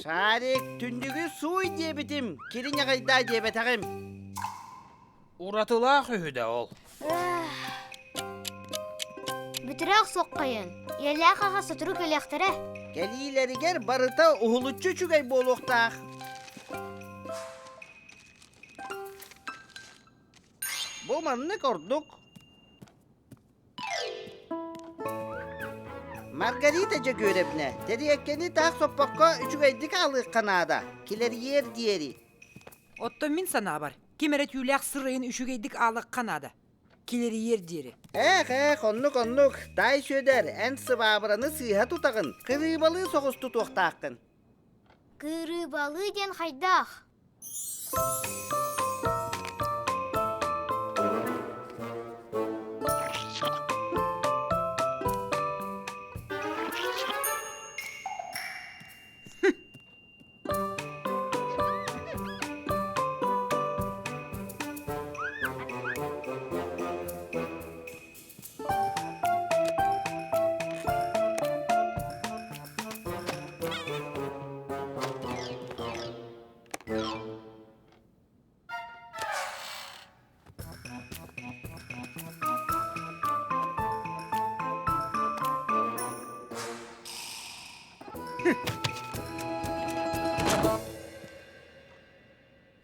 Шарик, түннүгү сууй диэбитим, кириҥэҕэйдаа диэбэтэҕим. Уратылаах үһү да ол. Бүтүрээх суоххайын, ийэлээх аҕа сотору кэлиэхтэрэ. Кэлиилэригэр барыта уһулуччу үчүгэй буолуохтаах. Бу маннык ордук. Маргарита Дьөгүөрэбнэ, тэриэккэни таах соппокко үчүгэйдик аалыахха наада, килэрийиэр диэри. Оттон мин санаабар, ким эрэ түүлээх сырайын үчүгэйдик аалыахха наада, килэрийиэр диэри. Ээх, ээх, оннук-оннук, Таай Сүөдэр, эн сыбаабыраны сыыһа тутаҕын, кырыыбалыы соҕус тутуохтааххын. Кырыыбалыы диэн хайдах?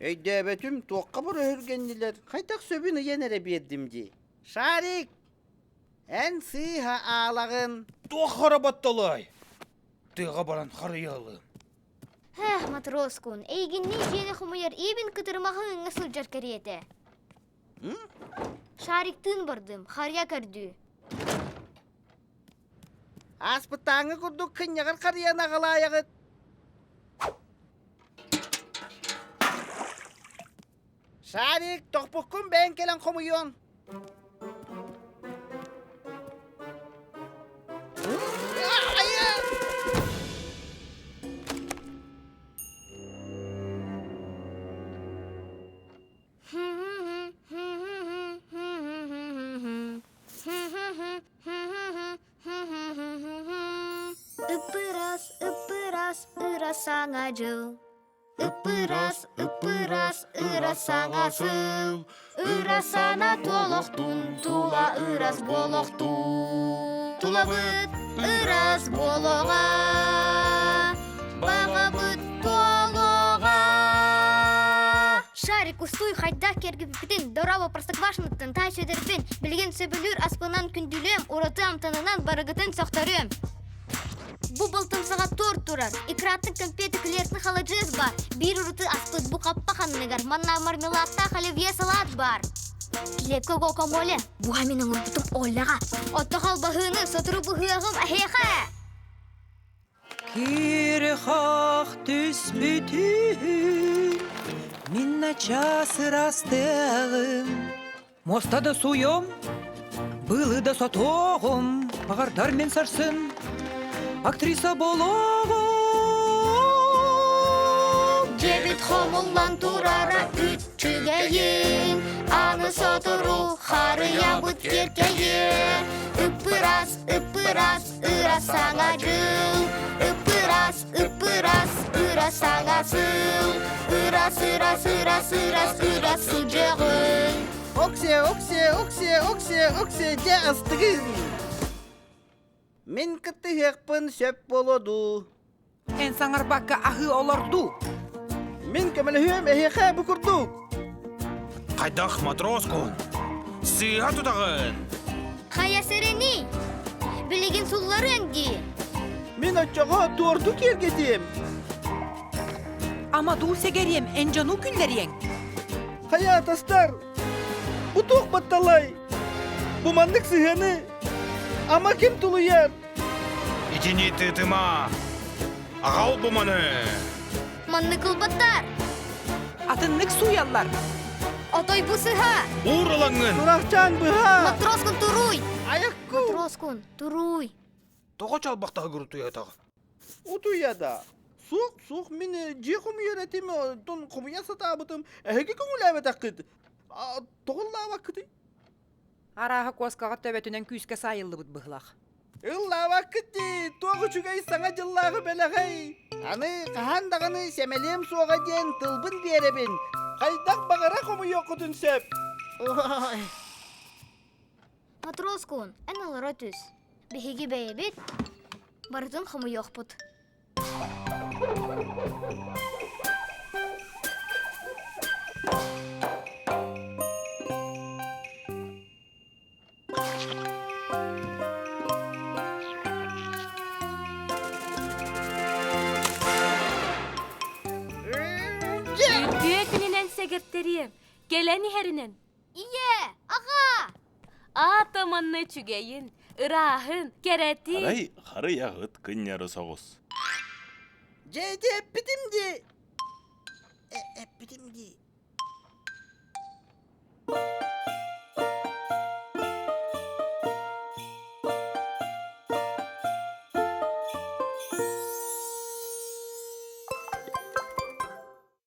Өйдөөбөтүм, туохха бары өһүргэннилэр, хайдах сөбүн ыйан эрэ биэрдим дии. Шарик, эн сыыһа аалаҕын. Туох хара батталай? Тыаҕа баран харыйалыым. Эх, матроскун, эйигинниин дьиэни хомуйар иибин кытырымаҕы ыҥҥа сылдьар кэриэтэ. Шариктыын бардым, харыйа көрдүү. Ааспыттааҥҥы курдук кынньаҕар харыйаны аҕалаайаҕыт. Шарик, тохпуккун бэйэҥ кэлэн хомуйуоҥ. Ыппырас, ыппырас, ыра саҥа дьыл. Ыппырас, ыппырас, ыра саҥа сыл. Ыра сана туолохтун, тула ырас буолохтун. Тулабыт ырас буолуоҕа, баҕабыт туолуоҕа. Шарик устуй хайдах кэргиппитин, дорообо Простоквашиноттан таай сүдэрбин, билигин сөбүлүүр аспынан күндүлүөм, ураты амтанынан барыгытын сөхтөрүөм. Бу балтымсаҕа торт турар, икраттык кэмпиэти клетный халадьыас баар, биир ураты аспыт бу хаппах анныгар манна мармеладтаах оливье салат баар. Килиэпкэ гуакамоле, буһа мин оҥорбутум Оляҕа. Отто халбаһыыны сотору быһыаҕым эһиэхэ. Кири-хах түспүтүн мин начаас ырастыаҕым Муоста да сууйуом, быылы да сотуоҕум, баҕардар мин сарсын актриса буолуоҕум. Дьиэбит хомуллан турара үчүгэйин, аны сотору харыйабыт киэркэйиэ. Ыппырас, ыппырас, ыра саҥа дьыл. Ыппырас, ыппырас, ыра саҥа сыл. Ырас, ырас, ырас, ырас, ырас сылдьыаҕыҥ. Оксиэ, оксиэ, оксиэ, оксиэ, оксиэ, дьэ астыгын. Мин кыттыһыахпын сөп буолуо дуу? Эн саҥарбакка аһыы олордуу. Мин көмөлөһүөм эһиэхэ бу курдук. Хайдах матроскун? Сыыһа тутаҕын! Хайа сэрэний? Билигин сулларыаҥ дии. Мин оччоҕо туорду киэргэтиэм. Ама дуу сэгэриэм, эн дьону күллэриэҥ. Хайа атастар, бу туох батталай? Бу маннык сыһыаны ама ким тулуйар? Итини тыытыма! Аҕал бу маны! Маннык ылбаттар. Атыннык сууйаллар. Отой бу сыһа. Уур ылаҥҥын! Сурахчаан быһа! Матроскун туруй! Айакку! Матроскун туруй! Тоҕо чалбахтаһыгыр утуйатаҕын? Утуйа да. Суох, суох, мин дьиэ хомуйар этим, оттон хомуйа сатаабытым. Эһиги көҥүлээбэтэххит. Тоҕо ыллаабаккытый? Арааһа куоскаҕа төбөтүнэн күүскэ саайыллыбыт быһылах. Ыллаабаккыт дии, туох үчүгэй саҥа дьыллааҕы бэлэҕэй! Аны хаһан даҕаны сэмэлиэм суоҕа диэн тылбын биэрэбин. Хайдах баҕара хомуйуоххутун сөп. Ой. Матроскун, эн олоро түс. Биһиги бэйэбит барытын хомуйуохпут. Үтүө күнүнэн сэгэртэриэм, кэлэн иһэринэн. Ийэ, аҕа! Аата манна үчүгэйин, ырааһын, кэрэтин. Арай харыйаҕыт кынньары соҕус. Дьэ ити эппитим дии.